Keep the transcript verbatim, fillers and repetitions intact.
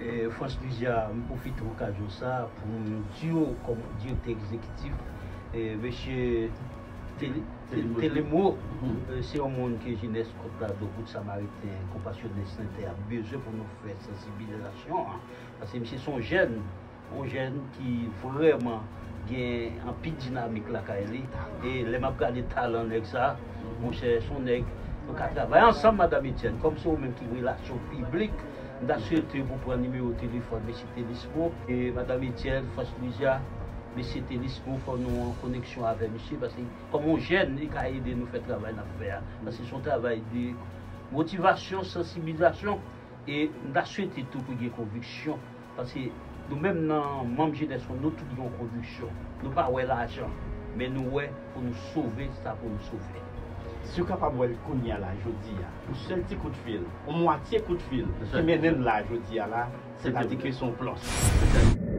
E, Frantz Louisias, m pwofite okazyon sa pou m di w, kòm direktè egzekitif, e, mesye Teli- Te- Telimo, e, se yon moun ke jenès Kòt Lado, Kout Samariten, Konpasyonès Nètè ap bezwen pou nou fè sansibilizasyon an. Paske misye se yon jèn, yon jèn ki vrèman gen anpil dinamik lakay li. E lè m ap gade talan nèg sa, monchè, se yon nèg nou ka travay ansanm, Madanm Etienne, kòm se ou menm ki relasyon piblik, m ta swete pou pran nimewo telefòn mesye Telismo. E Madanm Etienne, Frantz Louisias, mesye Telismo, fò nou an koneksyon avè misye, paske kòm yon jèn, li ka ede nou fè travay n ap fè a. Paske se yon travay de motivasyon, sansibilizasyon, e m ta swete tou pou gen konviksyon. Paske nou menm nan manm jenès nou, nou tout gen yon konviksyon. Nou pa wè lajan, men nou wè pou nou sove sa pou nou sove. Si w kapab wè l kounye a la, jodi a, yon sèl ti kout fil, yon mwatye kout fil ki mennen n la jodi a la, se ta di ke se yon plòs.